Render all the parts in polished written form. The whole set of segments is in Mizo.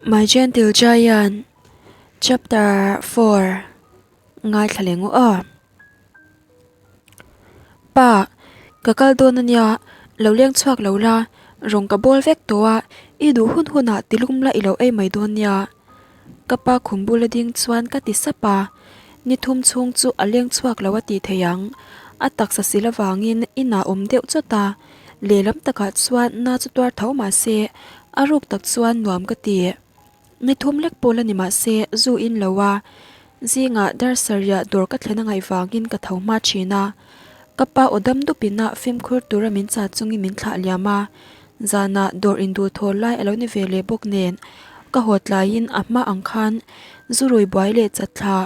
My Gentle Giant Chapter 4 Ngaithla leh ngawh a. Pa, ka kal dawn ania, lo leng chhuak lo la, rawng ka bawl vek tawh a, i duh hun hunah tilum la i lo ei mai dawn nia. Ka pa khum bula ding chuan ka ti sap a, ni thum chhung chu a leng chhuak lo a tih theih ang. A taksa sil avangin inah awm deuh chawt a, lehlam takah chuan na chu tuar tho mah se, a ruk tak chuan nuam ka ti. Ni thum lek pawh la ni mah se, zu in lo a, zingah dar sarih dawr ka thlen a ngaih vangin ka tho hma thin a. Ka pa aw dam dupin a fimkhur tura min chah chungin min thlah liam a, zanah dawr induh thawl lai a lo ni ve leh bawk nen ka haw tlaiin a hma ang khan zu rui buai leh chat thla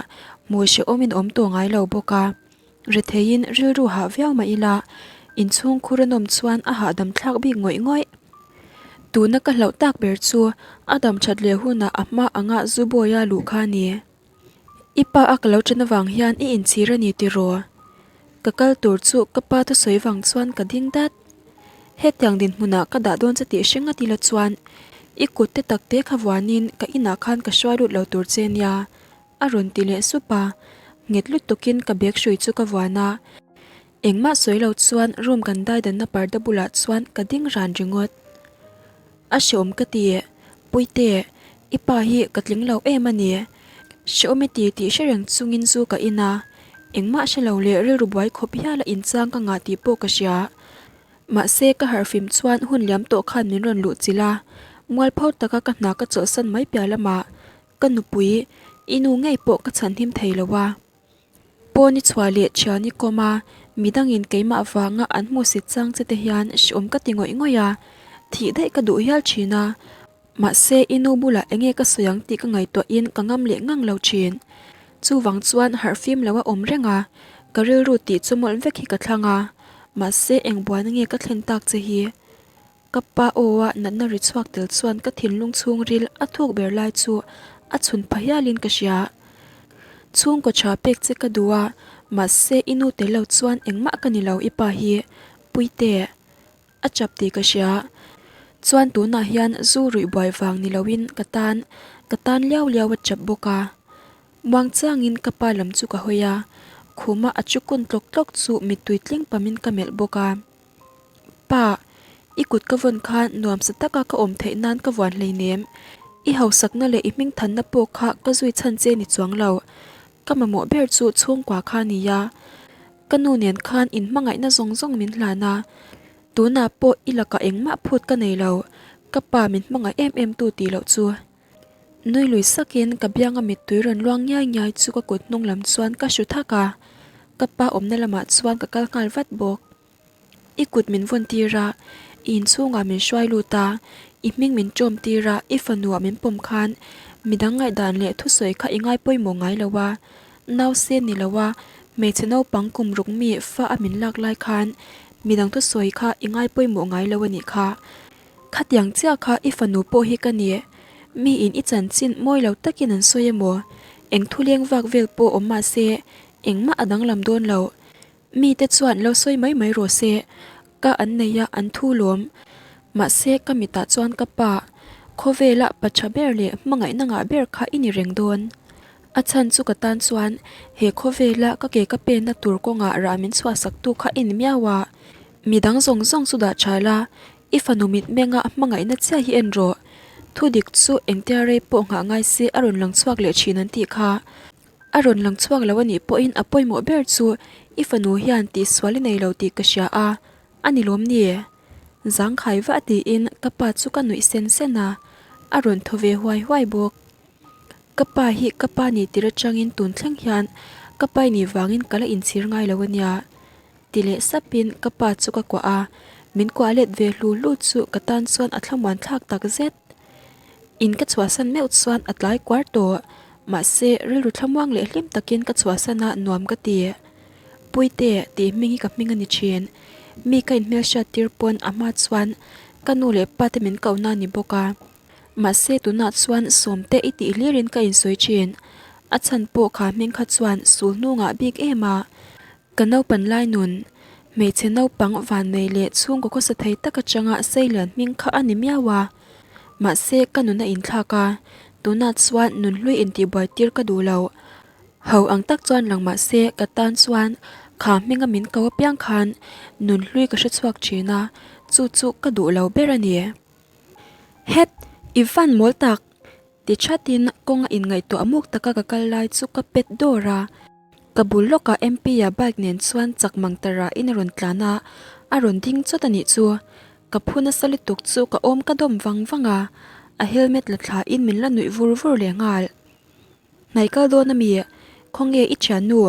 hmuh hrehawmin awm tawh ngai lo bawk a. Retheiin rilru hah viau mah ila inchhung khur a nawm chuan a hahdam thlak bik ngawih ngawih. Tuna ka hlauh tak ber chu a dam that leh hunah a hma anga zu bawia luh kha a ni. I pa a ka lo ṭan avang hian i inchhir a ni tiraw? Ka kal tur chu ka pa thusawi vang chuan ka ding dat. Hetiang dinhmunah ka dah dawn che tih hre ngat ila chuan i kut te tak te kha vuanin ka inah khan ka hruai lut lo tur che nia, a rawn ti leh sup a. Nghet lutukin ka bag hrui chu ka vuan a. Engmah sawi lo chuan room kan daidanna parda bulah chuan ka ding ran ringawt. A hreawm ka ti, Puite, i pa hi ka tling lo em a ni. Hreawm i ti tih hre reng chungin zu ka in a, engmah hre lo leh rilru buai khawp hial a inchang ka ngah tih pawh ka hria. Mahse ka harhfim chuan hun liam tawh khan min rawn luh chilh a, mualpho taka ka hna ka chawlhsan mai piah lamah ka nupui, i nu ngei pawh ka chhanhim thei lo a. Pawn i chhuah leh thian i kawm a, midangin keimah vanga an hmuhsit chang che te hian hreawm ka ti ngawih ngawih a, thih daih ka duh hial thin a. Mahse i nu bulah enge ka sawi ang tih ka ngaihtuahin ka ngam leh ngang lo thin. Chuvang chuan harh fim lo a awm reng a, ka rilru tih chu mawlh vek hi ka thlang a, mahse eng buaina nge ka thlen tak che hi? Ka pa aw a natna ri chhuak tel chuan ka thinlung chhungril a thuk ber lai chu a chhun pha hialin ka hria. Chhungkaw tha pek che ka duh a, mahse i nu tel lo chuan engmah ka ni lo i pa hi, Puite. A chap tih ka hria. Chuan tunah hian zu ruih buai vang ni loin ka tan, ka tan liau liau a chap bawk a. Muang changin ka pa lam chu ka hawi a, khuma a chu kun tlawk tlawk chu mittui tling pamin ka melh bawk a. Pa, i kut ka vawn khan nuamsa taka ka awm theih nan ka vuan hleinem. I hausakna leh i hmingthanna pawh kha ka zui chhan che ni chuang lo. Ka mamawh ber chu chhungkua kha a nia. Ka nu nen khan in hmangaihna zawng zawng min hlan a. Tunah pawh i lakah engmah phut ka nei lo. Ka pa min hmangaih em em tu tih loh chu. Nui lui sakin ka bianga mittui rawn luang ngiai ngiai chu ka kut hnung lam chuan ka hru thak a. Ka pa awmna lamah chuan ka kal nghal vat bawk. I kut min vawn tir a, i inchhungah min hruai lut a, i hming min ṭawm tir a, i fanuah min pawm khan midang ngaihdan leh thusawi kha i ngai pawimawh ngai lo a. Nause ni lo a, hmeichhe naupang kum ruk mi fa a min lak lai khan midang thusawi kha i ngai pawimawh ngai lo a nih kha. Khatiang chiah kha i fanu pawh hi ka ni. Miin i chanchin mawi lo takin an sawi emaw, eng thuleng vak vel pawh awm mah se, engmah a danglam dawn lo. Mite chuan lo sawi mai mai rawh se, ka an nei a an thu lawm. Mahse ka mitah chuan ka pa, khawvela pa tha ber leh hmangaihna ngah ber kha i ni reng dawn. A chhan chu ka tan chuan he khawvela ka ke ka penna tur kawngah rah min chhuahsaktu kha i ni miau a. Midang zawng zawng chu dah tha la, i fanu mitmenga hmangaihna chiah hi en rawh. Thudik chu engtia rei pawh nghah ngai se a rawn lang chhuak leh thin an tih kha. A rawn lang chhuak lo a nih pawhin a pawimawh ber chu i fanu hian tihsual i nei lo tih ka hria a, a ni lawm ni? Zangkhai vah tiin ka pa chu ka nuih sen sen a, a rawn thaw ve huai huai bawk. Ka pa hi ka pa ni tir atangin tun thleng hian ka pa i nih vangin ka la inchhir ngai lo a nia. Ti leh sapin ka pa chu ka kuah a, min kuah let ve hlu hlu chu ka tan chuan a thlamuan thlak tak zet. In ka chhuahsan meuh chuan a tlai kuar tawh, mahse rilru thlamuang leh hlim takin ka chhuahsan a nuam ka ti. Puite tih hming hi ka hming a ni thin. Mi ka inhmelhriat tir pawn a hma chuan ka nu leh pa te min kohna a ni bawk a. Mahse tunah chuan sawmte i tih hlirin ka insawi thin. A chhan pawh kha hming kha chuan sul hnungah bik em a. Ka naupan lai nun, hmeichhe naupang vannei leh chhungkaw khawsa thei tak atanga Seilian hming kha a ni miau a. Mahse ka nun a inthlak a, tunah chuan nunhlui intihbuai tir ka duh lo. Ho ang tak chuan lang mahse ka tan chuan kha hminga min ko apiang khan nunhlui ka hre chhuak thin a, chu chu ka duh lo ber a ni. Het! I van mawl tak! Ti thatin kawng a inngaihtuah muk taka ka kal lai chu ka pet dawr a. Ka bul lawkah MP-a bike nen chuan chak mang ta rahin a rawn tlan a, a rawn ding chawt a nih chu. Ka phu nasa lutuk chu ka awm ka dawm vang vang a, a helmet la thlain min la nuih vur vur leh nghal. Hnai kal dawn a mi? Khawnge i thiannu?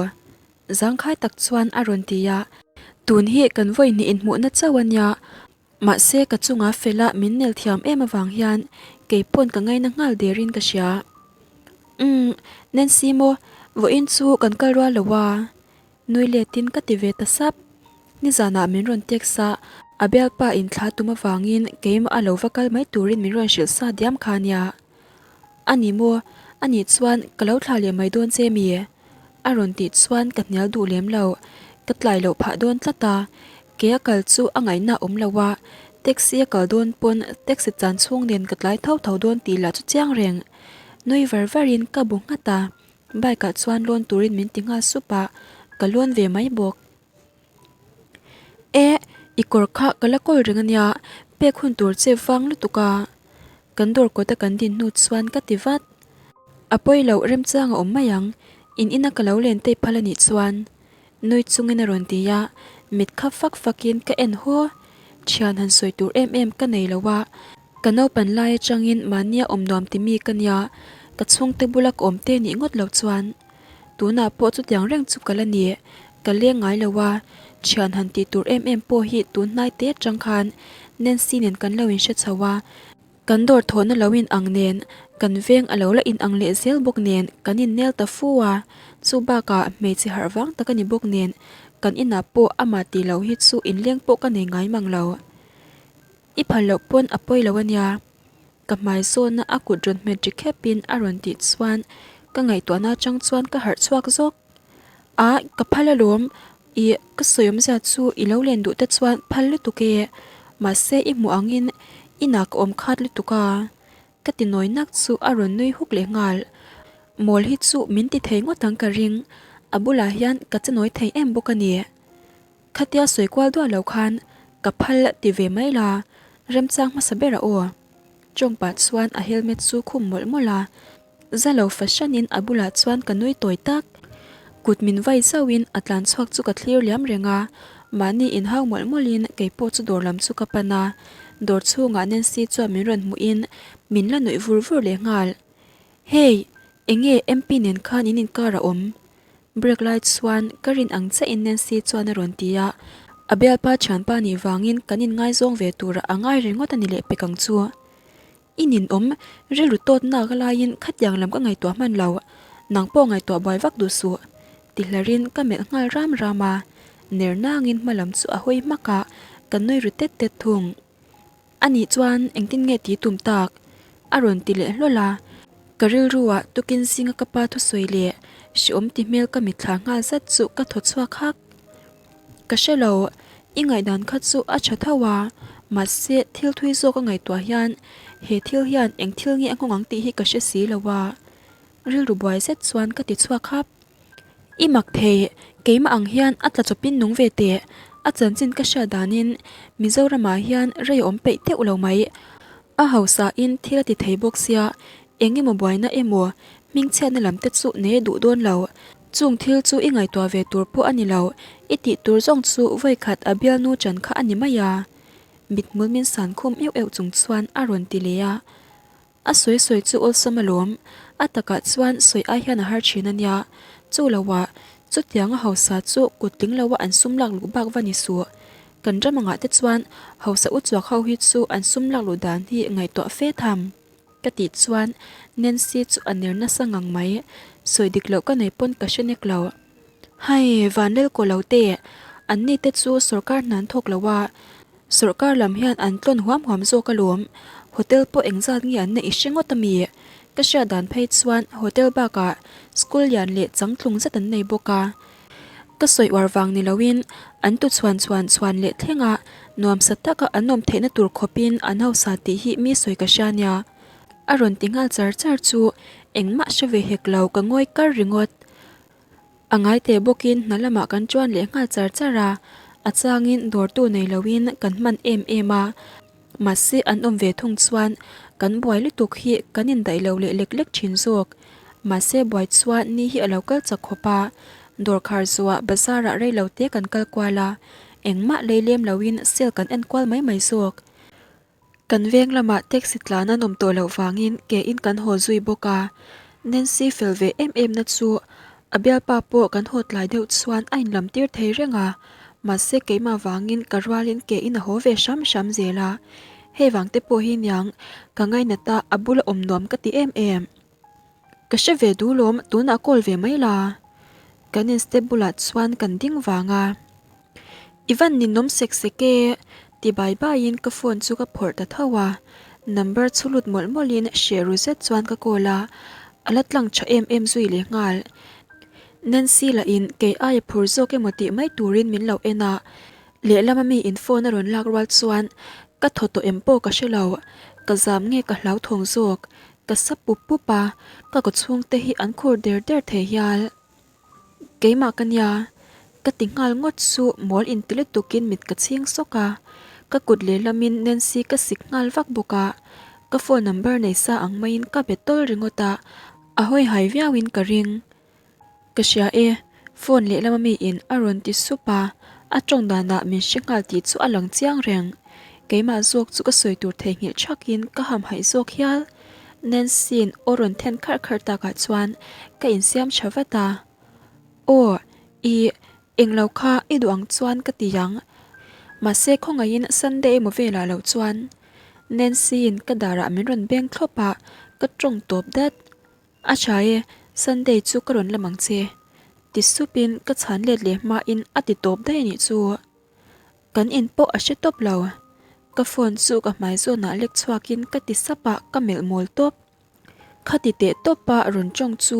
Zangkhai tak chuan a rawn ti a. Tun hi kan vawi hnih inhmuhna chauh a nia, Mahse ka chunga fela min nel thiam em avang hian kei pawn ka ngaina nghal derin ka hria. Umm, Nancy maw, vawiin chu kan kal rual lo a, nui letin ka ti ve ta sap. Nizanah min rawn text a, a bialpa inthla tum avangin keimah a lo va kal mai turin min rawn hrilh sa diam kha nia. A ni maw? A nih chuan ka lo thlah leh mai dawn che mi? A rawn tih chuan ka hnial duh lem lo. Ka tlai loh phah dawn tlat a. Ke a kal chu a ngaihna a awm lo a, taxi a kal dawn pawn taxi chan chhung nen ka tlai tho tho dawn tih lah chu chiang reng. Nui var varin ka bu nghat a, bike ah chuan lawn turin min ti nghal sup a, ka lawn ve mai bawk. E, i kawr kha ka la kawl reng ania, pek hun tur che vang lutuk a. Kan dawr kawta kan din hnu chuan ka ti vat. A pawi loh remchang a awm mai ang, in ina ka lo len tei phal anih chuan. Nui chungin a rawn ti a, mit khap fak fakin ka en haw. Thian han sawi tur em em ka nei lo a, ka naupan lai atangin mahnia awm nuam ti mi ka nia, ka chhungte bula ka awm te nih ngawt lo chuan. Tunah pawh chutiang reng chu ka la ni, ka leng ngai lo a, thian han tih tur em em pawh hi tun hnai te atang khan Nancy nen kan lo inhre chho a, kan dawr thawhna lo in ang nen, kan veng a lo la in ang leh zel bawk nen kan innel ta fu a, chu bakah hmeichhe harh vang tak a ni bawk nen kan inah pawh amah tih loh hi chu inleng pawh ka nei ngai mang lo. I phal loh pawn a pawi lo a nia. Ka hmai zawna a kut rawn hmet ri khepin a rawn tih chuan ka ngaihtuahna atang chuan ka harh chhuak zawk. A, ka phal alawm, ih ka sawi awmzia chu i lo len duh te chuan phal lutuk e, mahse i hmuh angin inah ka awm khat lutuk a, ka ti nawi nak chu a rawn nui huk leh nghal. Mawl hi chu min ti thei ngawt ang ka ring, a bulah hian ka che nawi thei em bawk a ni. Khatia sawi kual duah lo khan ka phal ti ve mai la, remchang hmasa ber a aw. Chawng pah chuan a helmet chu khum mawlh mawlh a, za lo fahranin a bulah chuan ka nui tawi tak. Kut min vai zauhin a tlan chhuak chu ka thlir liam reng a, mahni inhau mawlh mawlhin kei pawh chu dawr lam chu ka pan a, dawr chhungah Nancy chuan min rawn hmuhin min la nuih vur vur leh nghal. Hey, enge MP nen khan in inkar a awm? Break lai chuan ka rin ang chiahin Nancy chuan a rawn ti a, a bialpa thianpa nih vangin kan inngaizawng ve turah a ngai ringawt a ni leh pek ang chu. I ninawm, rilru tawt nak laiin khatiang lam ka ngaihtuah hman lo, nang pawh ngaihtuah buai vak duh suh, ti hlarin ka melh nghal ram ram a, ner nangin hma lam chu a hawi hmak a, ka nui ru tet tet thung. A nih chuan engtin nge ti tum tak? A rawn ti leh hlawl a. Ka rilruah tukin zinga ka pa thusawi leh hreawm ti hmel ka mitthla nghal zat chu ka thaw chhuak hak. Ka hre lo, i ngaihdan kha chu a tha tho a, mahse thil thui zawk a ngaihtuah hian he thil hian eng thil nge a nghawng ang tih hi ka hre si lo a. Rilru buai zet chuan ka ti chhuak hap. I mak thei, keimah ang hian a tla chawpin nung ve teh. A chanchin ka hriat danin Mizoramah hian rei a awm peih teuh lo mai. A hausain thil a ti thei bawk sia, eng emaw buaina emaw hmingchhiatna lam te chu nei a duh dawn lo. Chung thil chu i ngaihtuah ve tur pawh a ni lo, i tih tur zawng chu vawikhat a bialnu chan kha a ni mai a. Mithmul min san khum euh euh chung chuan a rawn ti leh a. A sawi sawi chu awlsam alawm, a takah chuan sawi ai hian a har thin a nia. Chu loah, chutianga hausa chu kut tling loa an sum lak luh bak va ni suh. Kan ram angah te chuan hausa uchuak ho hi chu an sum lak luh dan hi ngaihtuah fe tham. Ka tih chuan Nancy chu a ner nasa ngang mai, sawi dik loh ka nei pawn ka hre nek lo. Hai, Vanlel kaw lo te, an ni te chu sawrkar hna an thawk lo a, Sawrkar lam hian an tlawn huam huam zawk alawm, hotel pawh engzat nge an neih i hre ngawt ami? Ka hriat dan phei chuan hotel bakah school lian leh changtlung zet an nei bawk a. Ka sawi uar vang ni loin an tu chhuan chhuan chhuan leh thleng a, nuamsa taka an awm theihna tur khawpin an hausa tih hi mi sawi ka hria nia. A rawn ti nghal char char chu engmah hre ve hek lo ka ngawi kar ringawt. A ngai teh bawkin hna lamah kan chuan leh nghal char char a, a changin dawrtu nei loin kan hman em em a. Mahse an awm ve thung chuan kan buai lutuk hi kan indaih lo leh lek lek thin zawk. Mahse buai chuan ni hi a lo kal chak khawp a, dawr khar zuah bazar ah rei lo te kan kal kual a, engmah lei lem loin sale kan en kual mai mai zawk. Kan veng lamah taxi tlan an awm tawh loh vangin ke in kan haw zui bawk a, Nancy fel ve em em na chu a bialpa pawh kan haw tlai deuh chuan a inlam tir thei reng a, mahse keimah vangin ka rualin ke in a haw ve hram hram zel a, hei vang te pawh hi niang ka ngainat a a bula awm nuam ka ti em em. Ka hre ve duh lawm tunah call ve mai la. Kan in step bulah chuan kan ding vang a. I van ninawm sek sek e ti bai baiin ka phone chu ka phawrh ta tho a. Number chhu lut mawlh mawlhin hreh ru zet chuan ka call a, a la tlang tha em em zui leh nghal. Nancy lahin kei aia phur zawk emaw tih mai turin min lo en a, Lehlam ami in phone a rawn lak rual chuan ka thaw tawh em pawh ka hre lo, ka zam nge ka hlauthawng zawk, ka sa pup pup a, ka kaw chhung te hi an khur der der thei hial. Keimah ka nia, ka ti nghal ngawt chu mawl inti lutukin mit ka chhing sawk a, ka kut lehlamin Nancy ka sik nghal vak bawk a, ka phone number nei sa ang maiin ka be tawl ringawt a, a hawi hai viauin ka ring. Ka hria e, phone lehlam ami in a rawn ti sup a, a tawng danah min hre nghal tih chu a lang chiang reng. Keimah zawk chu ka sawi tur theihnghilh thakin ka hamhaih zawk hial. Nancy-in aw rawn then kharh kharh takah chuan ka insiam tha vat a. Aw, i englo kha i duh ang chuan ka ti ang. Mahse khawngaihin Sunday emaw velah loh chuan. Nancy-in ka darah min rawn beng thlawp a, ka tawng tawp dat. A tha e, Sunday chu ka rawn lam ang che. Ti supin ka chhan let leh hmain a ti tawp daih a nih chu. Kan in pawh a hre tawp lo. Ka phone chu ka hmai zawnah lek chhuakin ka ti sap a, ka melh mawl tawp. Kha ti teh tawp a rawn tawng chu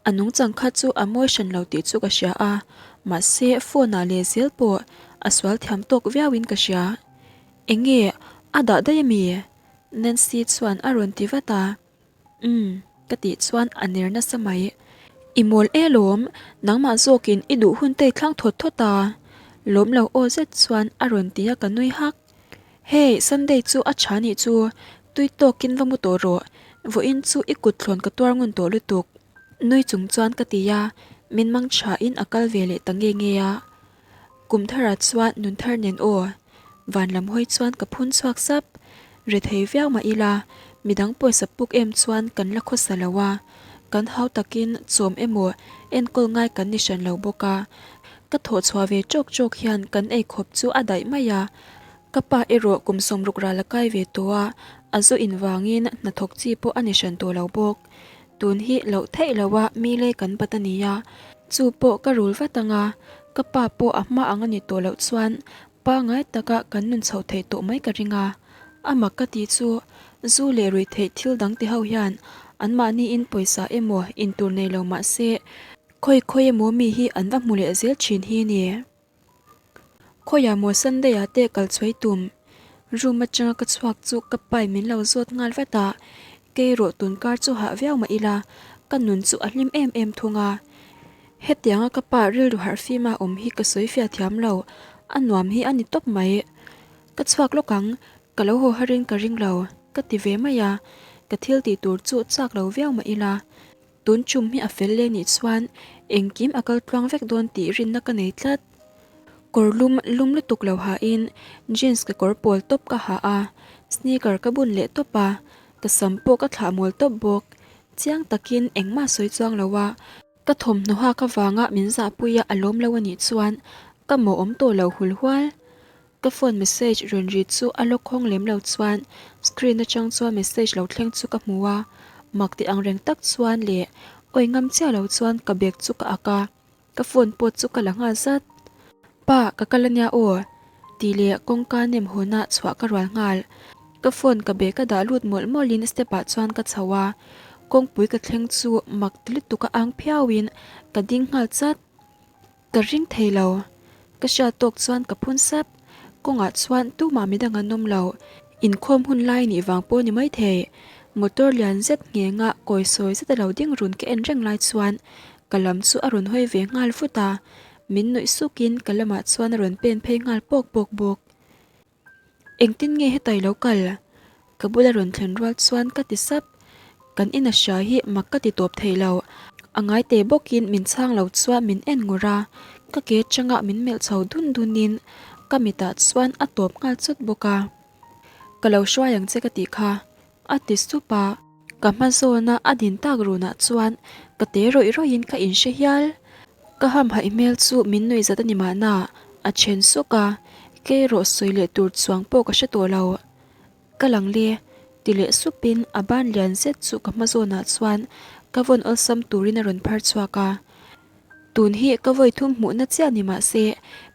a nungchang kha chu a mawi hran lo tih chu ka hria a, mahse phone ah leh zel pawh a sual thiam tawk viauin ka hria. Enge a dah daih ami? Nancy chuan a rawn ti vat a. Umm, ka tih chuan a ner nasa mai. I mawl e lawm, nangmah zawkin i duh hun te i thlang thawt thawt a. Lawm lo aw zet chuan a rawn ti a ka nui hak. Hey, Sunday chu a tha nih chu, tui tawkin va mu tawh rawh, vawiin chu i kut thlawn ka tuar ngun tawh lutuk. Nui chung chuan ka ti a, min mang thain a kal ve leh ta nge nge a. Kum tharah chuan nun thar nen aw. Van lam hawi chuan ka phun chhuak sap. Ri thei viau mah ila, midang pawisa puk em chuan kan la khawsa lo a. Kan hau takin chawm emaw enkawl ngai kan ni hran lo bawk a. Ka thawh chhuah ve chawk chawk hian kan ei khawp chu a daih mai a. Ka pa erawh kum 60 ral a kai ve tawh a, a zu in vangin hnathawk chi pawh a ni hran tawh lo bawk. Tun hi loh theih lo a mi lei kan bat a nia, chu pawh ka rul vat ang a, ka pa pawh a hma ang a ni tawh loh chuan pangai taka kan nun chhoh theih tawh mai ka ring a. A mak ka tih chu zu leh ruih theih thil dang ti ho hian anmahniin pawisa emaw intur nei lo mah se khawi khawi emaw mi hi an va hmu leh zel thin hi ni. Khawiah maw Sunday ah te kal chhuai tum? Room atanga ka chhuak chu ka pai min lo zawt nghal vat a, kei rawh tun kar chu hah viau mah ila ka nun chu a hlim em em thung a. Hetianga ka pa rilru harh fima awm hi ka sawi fiah thiam lo, a nuam hi a ni tawp mai. Ka chhuak lawk ang, ka lo haw harin ka ring lo, ka ti ve mai a, ka thil tih tur chu chak lo viau mah ila. Tun chum hi a fel leh nih chuan engkim a kal tluang vek dawn tih rinna ka nei tlat. Kawr lum lum lutuk lo hain jeans kekawr pawl tawp ka ha a, sneaker ka bun leh tawp a, ka sam pawh ka thlah mawl tawp bawk. Chiang takin engmah sawi chuang lo a, ka thawmhnaw hak avanga min zahpui a a lawm lo a nih chuan ka mawh awm tawh lo hul hual. Ka phone message rawn ri chu a lawk khawng lem lo chuan screen atang chuan message lo thleng chu ka hmu a, mak ti ang reng tak chuan leh awi ngam chiah lo chuan ka bag chu ka ak a, ka phone pawh chu ka la nghal zat. Pa, ka kal ania aw, tih leh kawngka nem hawnah chhuah ka rual nghal. Ka phone ka bag a dah lut mawlh mawlhin step ah chuan ka chho a, kawngpui ka thleng chu mak ti lutuk a ang phiauin ka ding nghal chat. Ka ring thei lo. Ka hriat tawk chuan ka phun sap. Kawngah chuan tumah midang an awm lo. Inkhawm hun lai nih vang pawh ni mai thei. Motor lian zet nghenga kawi sawi zet a lo ding run ka en reng lai chuan ka lam chu a rawn hawi ve nghal vut a. Min nuih sukin ka lamah chuan a rawn pen phei nghal pawk pawk bawk. Engtin nge hetai lo kal? Ka bula rawn thlen rual chuan ka ti sap. Kan in a hria hi mak ka ti tawp thei lo. A ngai te bawkin min chhang lo chuan min en ngur a, ka ke atanga min melh chho dun dunin ka mitah chuan a tawp nghal chawt bawk a. Ka lo hruai ang che ka tih kha, a ti sup a. Ka hma zawna a din tak runah chuan ka te rawih rawihin ka inhre hial. Ka hamhaih hmel chu min nuih zat a ni mahna, a then suk a, kei erawh sawi leh tur chuang pawh ka hre tawh lo. Ka lang le, ti leh supin a ban lian zet chu ka hma zawnah chuan ka vawn awlsam turin a rawn phar chhuak a. Tun hi ka vawi thum hmuhna chiah ni mah se,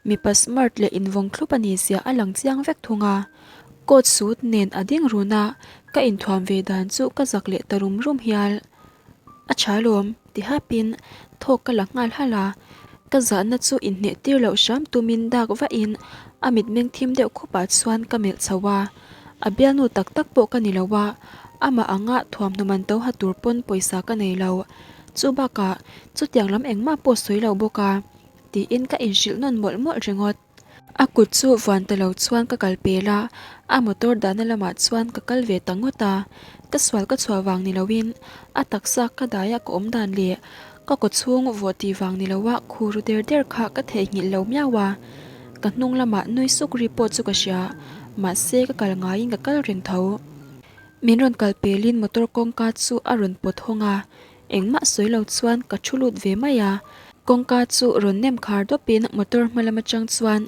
mipa smart leh invawng thlup a ni zia a lang chiang vek thung a. Coat suit nen a ding run a, ka inthuam ve dan chu ka zak leh ta rum rum hial. A tha lawm, ti hapin thawk ka la nghal halh a. Ka zahna chu inhneh tir loh hram tumin dak vahin a mitmeng thim deuh khupah chuan ka melh chho a. A bialnu tak tak pawh ka ni lo a, amah anga thuamhnaw man to ha tur pawn pawisa ka nei lo. Chu bakah chutiang lam engmah pawh sawi lo bawk a, tiin ka inhrilh nawn mawlh mawlh ringawt. A kut chu vuan ta lo chuan ka kal pel a, a motor dahna lamah chuan ka kal ve ta ngawt a. Ka sual ka chhuah vang ni loin a taksa ka daia ka awm dan leh ka kaw chhung vawh tih vang ni loa khu ru der der kha ka theihnghilh lo miau a. Ka hnung lamah nui suk ri pawh chu ka hria, mahse ka kal ngaiin ka kal reng tho. Min rawn kal pelin motor kawngka chu a rawn pawt hawng a, Engmah sawi lo chuan ka thu lut ve mai a, kawngka chu rawn nem khar dawpin motor hma lam atang chuan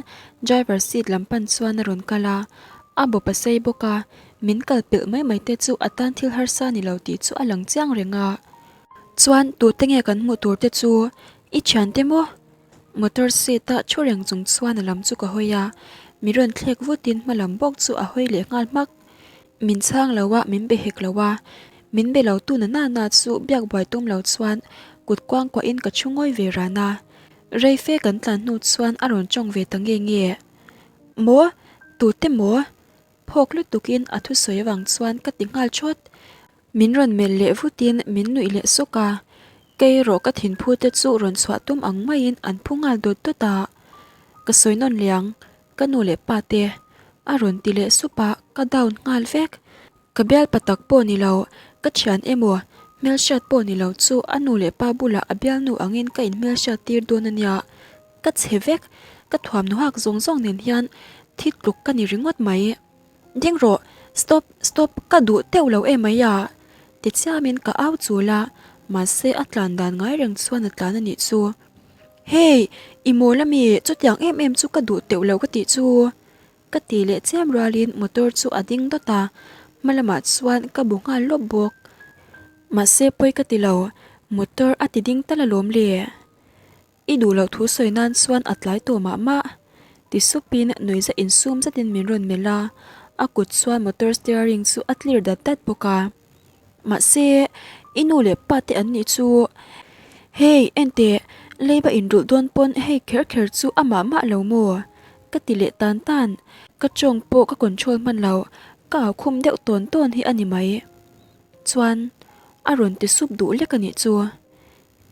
driver seat lam pan chuan a rawn kal a, a bawp a sei bawk a, min kal pelh mai mai te chu a tan thil harsa ni lo tih chu a lang chiang reng a. Chuan tute nge kan hmuh tur te chu i thiante maw? Motor seat a thu reng chung chuan a lam chu ka hawi a, mi rawn thlek vutin hma lam bawk chu a hawi leh nghal hmak. Min chhang lo a, min be hek lo a. Min be lo tu na na na chu biak buai tum lo chuan kut kuang kuah in ka thu ngawi ve ran a. Rei fe kan tlan hnu chuan a rawn tawng ve ta nge nge. Maw? Tute maw? Phawk lutuk in a thusawi avang chuan ka ti nghal thawt. Min rawn melh leh vut in min nuih leh sawk a. Kei erawh ka thinphu te chu rawn chhuah tum ang maiin an phu nghal dawt dawt a. Ka sawi nawn leh ang. Ka nu leh pa te a rawn ti leh sup a, ka down nghal vek. Ka bialpa tak pawh ni lo, ka thian emaw hmelhriat pawh ni lo chu a nu leh pa bulah a bialnu angin ka inhmelhriat tir dawn a nia. Ka chhe vek, ka thuamhnaw hak zawng zawng nen hian thi tluk ka ni ringawt mai. Ding rawh, stop, stop, ka duh teuh lo emai a tichiamin ka au chul a, mahse a tlan dan ngai reng chuan a tlan a nih chu. Hey, i mawl ami, chutiang em em chu ka duh teuh lo ka tih chu. Ka ti leh chiam rualin motor chu a ding dawt a, hma lamah chuan ka bu nghal lawp bawk. Mahse pawi ka ti lo, motor a ti ding tal alawm le. I duh loh thu sawi nan chuan a tlai tawh mah mah. Ti supin nuihza insum zetin min rawn melh a, a kut chuan motor steering chu a tlir dat dat bawk a. Mahse, i nu leh pa te an nih chu. Hey, enteh, leiba inrulh dawn pawn hei kher kher chu a mah mah lo maw? Ka ti leh tan tan. Ka tawng pawh ka control hman lo, ka au khum deuh tawn tawn hi a ni mai. Chuan, a rawn ti sup duh lek a nih chu.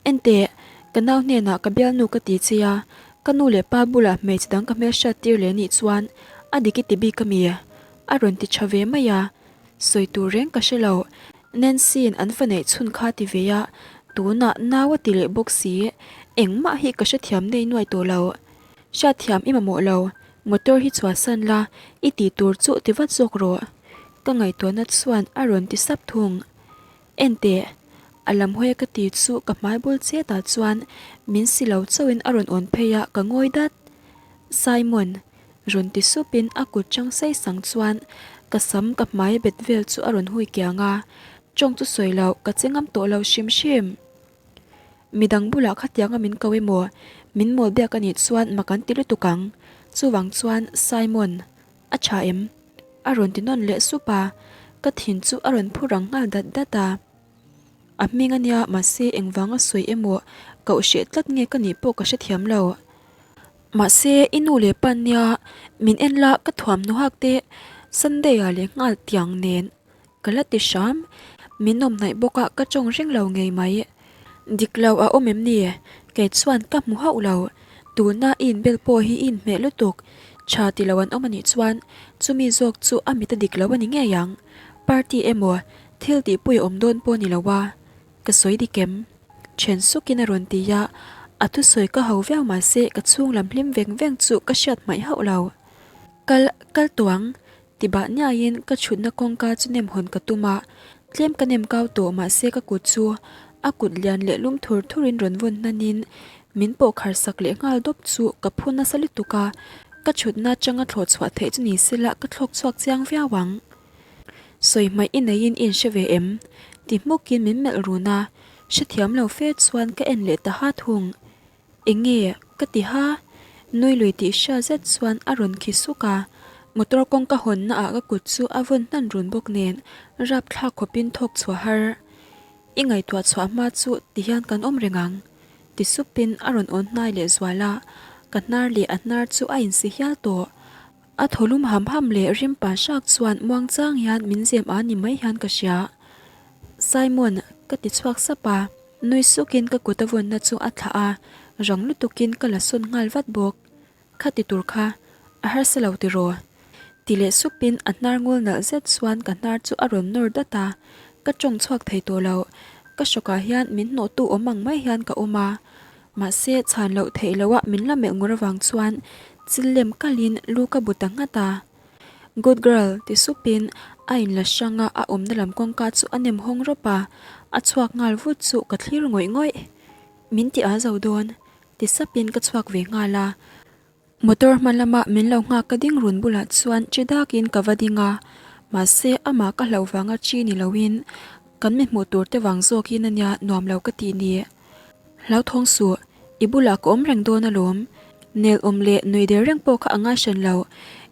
Enteh, ka nau hnenah ka bialnu ka ti che a, ka nu leh pa bulah hmeichhe dang ka hmelhriat tir leh nih chuan a dik i ti bik a mi? A rawn ti tha ve mai a, sawi tur reng ka hre lo. Nancy-in an fa neih chhun kha ti ve a, tunah nau a ti leh bawk si, engmah hi ka hrethiam nei nuai tawh lo. Hriatthiam i mamawh lo, motor hi chhuahsan la, i tih tur chu ti vat zawk rawh. Ka ngaihtuahna chuan a rawn ti sap thung. Enteh, a lam hawi a ka ti chu ka hmai bul chet ah chuan min si lo chauhin a rawn awn phei a, ka ngawi dat. Simon, rawn ti sup in a kut chang sei sang chuan ka sam ka hmai bet vel chu a rawn hui kiang a, tawng chu sawi loh ka che ngam tawh lo hrim hrim. Midang bulah khatiang a min ko emaw, min mawl biak a nih chuan mak an ti lutuk ang. Chuvang chuan Simon, A tha em? A rawn ti nawn leh sup a, ka thin chu a rawn phu rang nghal dat dat a. A hming a nia mahse engvanga sawi emaw koh hreh tlat nge ka nih pawh ka hrethiam lo. Mahse i nu leh pa nia min en la ka thuamhnaw hak te Sunday ah leh nghal tiang nen ka la ti hram. Min awm hnaih bawk a ka tawng reng lo ngei mai. Dik lo a awm em ni? Kei chuan ka hmu hauh lo. Tuna i inbel pawh hi i inhmeh lutuk. Tha ti lo an awm a nih chuan chumi zawk chu a mit a dik lo a ni ngei ang. Party emaw thil tihpui a awm dawn pawh ni lo a. Ka sawi dik em? Then sukin a rawn ti a, a thusawi ka ho viau mahse ka chhung lam hlim veng veng chu ka hriat hmaih hauh lo. Kal, kal tuang, ti bah niaiin ka chhutna kawngka chu nem hawn ka tum a, tlem ka nem kau tawh mahse ka kut chu a kut lian leh lum thur thurin rawn vawn hnanin min pawh khar sak leh nghal dawp chu ka phu nasa lutuk a, ka chhutna atanga thlawh chhuah theih chu ni sela ka thlawk chhuak chiang viau ang. Sawi hmaih i neiin i inhre ve em? Ti hmukin min melh run a, hrethiam lo fe chuan ka en leh ta ha thung. Enge? Ka ti ha. Nui lui tih hria zet chuan a rawn khi suk a, motor kawngka hawnna ah ka kut chu a vawn hnan run bawk nen rapthlak khawpin thawk chhuah har. I ngaihtuah chhuah hma chu ti hian kan awm reng ang. Ti supin a rawn awn hnai leh zual a, ka hnar leh a hnar chu a insi hial tawh. A thaw lum ham ham leh rim pa hrak chuan muang chang hian min zem a ni mai hian ka hria. Simon, ka ti chhuak sap a, nui sukin ka kut a vawnna chu a thlah a, rang lutukin ka la sawn nghal vat bawk. Kha ti tur kha, a harsa lo tiraw? Ti leh supin a hnar ngul nalh zet chuan ka hnar chu a rawn nawr dat a, ka tawng chhuak thei tawh lo. Ka hrawkah hian min hnawhtu awm ang mai hian ka awm a, Mahse, chhan loh theih loh a min la melh ngur avang chuan chil lem kalhin lu ka bu ta nghat a. Good girl, ti supin a inla hrang a, a awmna lam kawngka chu a nem hawng rawp a, a chhuak nghal vut chu ka thlir ngawih ngawih. Min ti a zo dawn, ti sapin ka chhuak ve nghal a. Motor hma lama min lo nghak ka ding run bulah chuan chi dakin ka va ding a, mahse amah ka hlauh vanga chi ni loin kan mi hmuh tur te vang zawkin ania nuam lo ka tih ni. Hlauthawng suh, i bulah ka awm reng dawn alawm. Nel awm leh nui der reng pawh kha a ngai hran lo,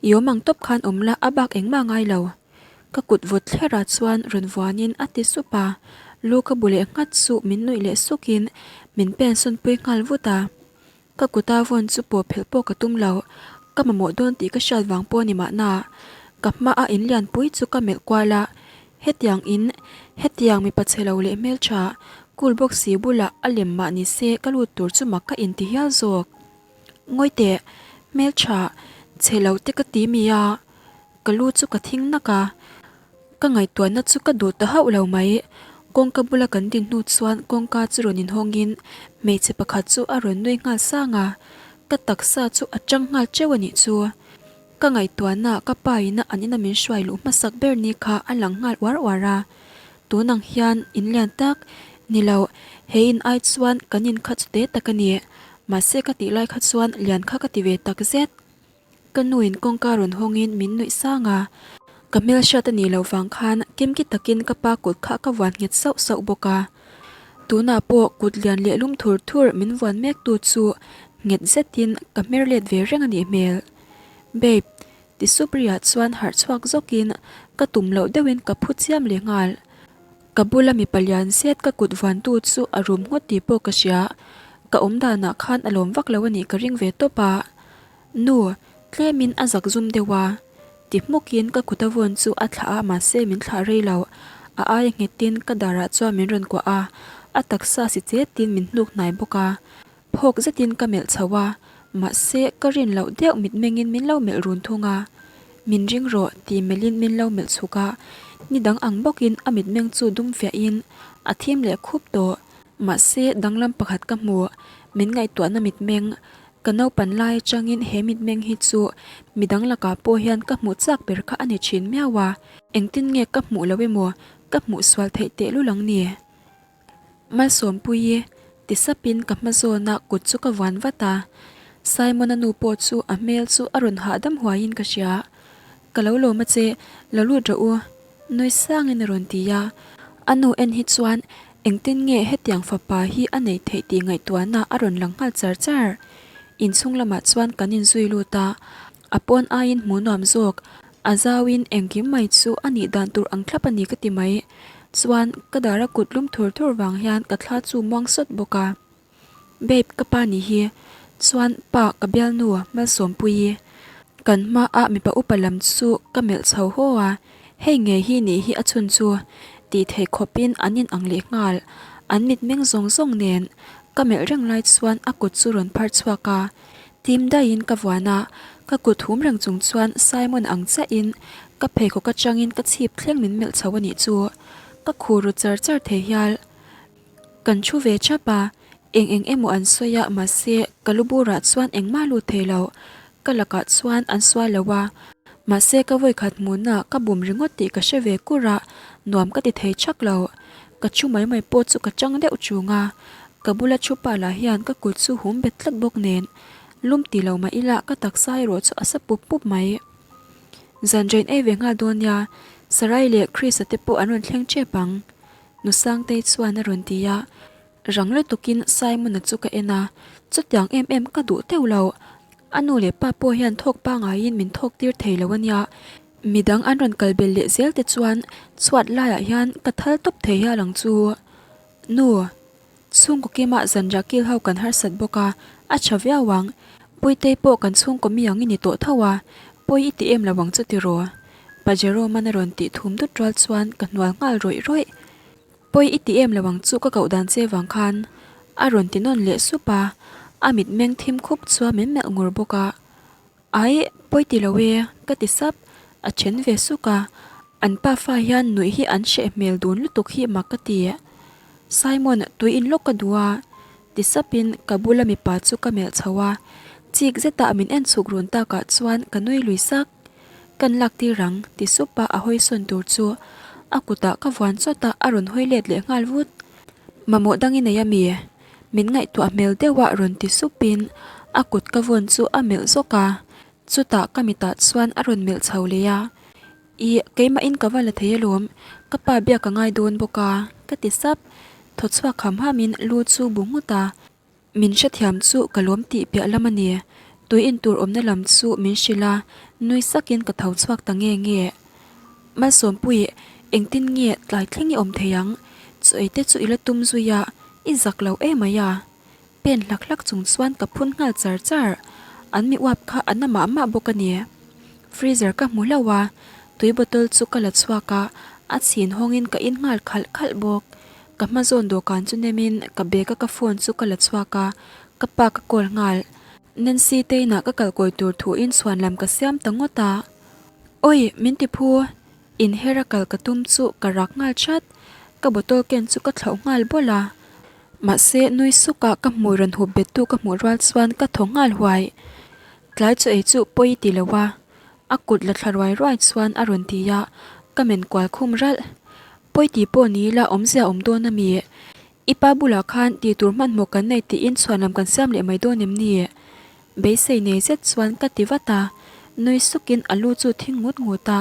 i awm ang tawp khan awm la a bak engmah a ngai lo. Ka kut vawt thlerah chuan rawn vuanin a ti sup a, lu ka bu leh nghat chu min nuih leh sukin min pen sawnpui nghal vut a. Ka kuta vawn chu pawh phelh pawh ka tum lo, ka mamawh dawn tih ka hriat vang pawh a ni mahna. Ka hmaa in lianpui chu ka melh kual a, hetiang in, hetiang mipa chhe lo leh hmeltha, cool bawk si bulah a lem mah ni se ka lut tur chu mak ka inti hial zawk. Ngawi teh, hmeltha, chhe lo te ka ti mi a, ka lu chu ka thing nak a. Ka ngaihtuahna chu ka duh ta hauh lo mai. Kawngka bula kan din hnu chuan kawngka chu rawn inhawngin hmeichhe pakhat chu a rawn nui nghal sang a, ka taksa chu a tang nghal teuh a nih chu. Ka ngaihtuahna ka pa ina an ina min hruai luh hmasak ber ni kha a lang nghal uar uar a. Tun ang hian in lian tak ni lo, he in ai chuan kan in kha chute tak a ni. Mahse ka tih lai kha chuan lian kha ka ti ve tak zet. Ka nuin kawngka rawn hawngin min nuih sang a, ka hmelhriat a nih loh vang khan kimki takin ka pa kut kha ka vuan nghet sauh sauh bawk a. Tunah pawh kut lian leh lum thur thur min vuan mek tu chu nghet zetin ka hmer let ve reng a nih hmel. Babe, ti sup riah chuan harh chhuak zawkin ka tum loh deuhin ka phu chiam leh nghal. Ka bula mipa lian zet ka kut vuantu chu a rum ngawt tih pawh ka hria. Ka awm danah khan a lawm vak lo a nih ka ring ve tawp a. Nu, tlemin a zak zum deuh a. Ti hmukin ka kut a vawn chu a thlah a mahse min thlah rei lo. A aia nghetin ka darah chuan min rawn kuah a, a taksa si chetin min hnuk hnai bawk a. Phawk zetin ka melh chho a, mahse ka rin loh deuh mitmengin min lo melh run thung a. Min ring rawh ti melhin min lo melh chhuk a, ni dang ang bawkin a mitmeng chu dum fiahin a thim leh khup tawh. Mahse danglam pakhat ka hmu, min ngaihtuahna mitmeng Ka naupan lai atangin he mitmeng hi chu midang lakah pawh hian ka hmuh chak ber kha a ni thin miau a, engtin nge ka hmuh lo emaw ka hmuh sual theih tehlul ang ni? Malsawmpuii ti sapin ka hma zawna kut chu ka vuan vat a, Simon-a nu pawh chu a hmel chu a rawn hahdam huaiin ka hria. Ka lo lawm a che, lo lut rawh u. Nui sangin a rawn ti a, a nu en hi chuan engtin nge hetiang fapa hi a neih theih tih ngaihtuahna a rawn lang nghal char char. Inchhung lamah chuan kan inzui lut a, a pawn aiin hmuh nuam zawk, a zauin engkim mai chu a nih dan tur ang thlap a ni ka ti mai. Chuan ka dar a kut lum thur thur vang hian ka thla chu muang sawt bawk a. Babe, ka pa nih hi. Chuan pa ka bialnu Malsawmpuii kan hmaah mipa upa lam chu ka melh chho haw a, hei ngei hi nih hi a chhun chu tih theih khawpin an in ang leh nghal. An mitmeng zawng zawng nen ka melh reng lai chuan a kut chu rawn phar chhuak a, Tim daihin ka vuan a, ka kut hum reng chung chuan Simon ang chiahin ka pheikhawk atangin ka chhip thleng min melh chho a nih chu. Ka khur ru char char thei hial. Kan thu ve thap a, eng eng emaw an sawi a mahse ka lu burah chuan engmah lut thei lo. Ka lakah chuan an sual lo a, mahse ka vawikhat hmuhna ka bum ringawt tih ka hre ve kur a, nuam ka ti thei thak lo. Ka thu mai mai pawh chu ka chang deuh chung a, ka bula thu pa lah hian ka kut chu hum bet tlat bawk nen lum ti lo mah ila ka taksa erawh chu a sa pup pup mai. Zanrain ei ve nghal dawn nia, Sarai leh Chris-a te pawh an rawn thleng tep ang, Nu Sangtei chuan a rawn ti a. Rang lutukin Simon-a chu ka en a, chutiang em em ka duh teuh lo. A nu leh pa pawh hian thawk pangaiin min thawk tir thei lo a nia. Midang an rawn kal belh leh zel te chuan chhuat laiah hian ka thal tawp thei hial ang chu. Nu, chhungkaw kimah zanriah kil ho kan harsat bawk a, a tha viau ang. Puitei pawh kan chhungkaw mi ang i ni tawh tho a, pawi i ti em lo ang chu tiraw? Pa Jerome-an a rawn tih thum dut rual chuan ka hnual nghal rawih rawih. Pawi i ti em lo ang chu ka koh dan che vang khan a rawn ti nawn leh sup a, a mitmeng thim khup chuan min melh ngur bawk a. Aih, pawi ti lo e, ka ti sap, a then ve suk a, an pafa hian nuih hi an hreh hmel dun lutuk hi mak ka ti. Simon, tui in lawk ka duh a, ti sapin ka bula mipa chu ka melh chho a, chik zetah min en chhuk run takah chuan ka nui lui sak. Kan lak tir ang, ti sup a a hawi sawn tur chu a kutah ka vuan chawt a, a rawn hawi let leh nghal vut. Mamawh dang i nei a mi? Min ngaihtuah hmel deuh a rawn ti supin a kut ka vawn chu a melh zawk a, chutah ka mitah chuan a rawn melh chho leh a, Ih, keimahin ka va la thei alawm, ka pa biak ka ngai dawn bawk a, ka ti sap. Thaw chhuak ham hamin lu chu bu nghut a, min hrethiam chu ka lawm tih piah lam a ni. Tui intur awmna lam chu min hrilh a, nui sakin ka tho chhuak ta nge nge. Malsawmpui, engtin nge tlai thleng i awm thei ang? Chu ei te chu i la tum zui a, i zak lo em mai a. Pen hlak hlak chung chuan ka phun nghal char char. An mi uap kha a na mah mah bawk a ni. Freezer ka hmu hlauh a, tui bottle chu ka la chhuak a, a chhin hawngin ka in nghal khalh khalh bawk. Ka hma zawn dawhkan chu nemin ka bag a ka phone chu ka la chhuak a, ka pa ka call nghal. Nancy te inah ka kalkawi tur thuin chhuan lam ka siam ta ngawt a. Oi, min ti phu! Inher a kal ka tum chu ka rak nghal chat. Ka bottle ken chu ka thlauh nghal bawlh a. Mahse, nui suk a ka hmui rawn hup bet tu ka hmuh rual chuan ka thaw nghal huai. Tlai chu ei chu pawi ti lo a, a kut la thla ruai ruai chuan a rawn ti a, ka men kual khum ralh. Pawi ti pawh ni ila awmzia awm dawn a mi? I pa bulah khan tih tur hmanhmawh kan nei tiin chhuan lam kan siam leh mai dawn em ni? Beisei nei zet chuan ka ti vat a, nui sukin a lu chu thing ngut ngut a,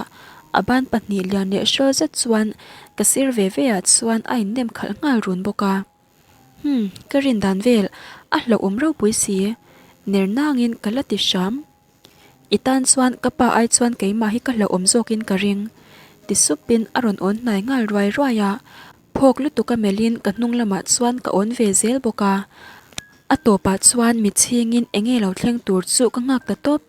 a ban pahnih lian leh hrawl zet chuan ka sir ve ve ah chuan a innem khalh nghal run bawk a. Hmm, ka rin dan vel, a hlauhawm ropui si, ner nangin ka la ti hram. I tan chuan ka pa ai chuan keimah hi ka hlauhawm zawkin ka ring, ti supin a rawn awn hnai nghal ruai ruai a, Phawk lutuk a melhin ka hnung lamah chuan ka awn ve zel bawk a, a tawpah chuan mitchhingin enge lo thleng tur chu ka nghak ta tawp.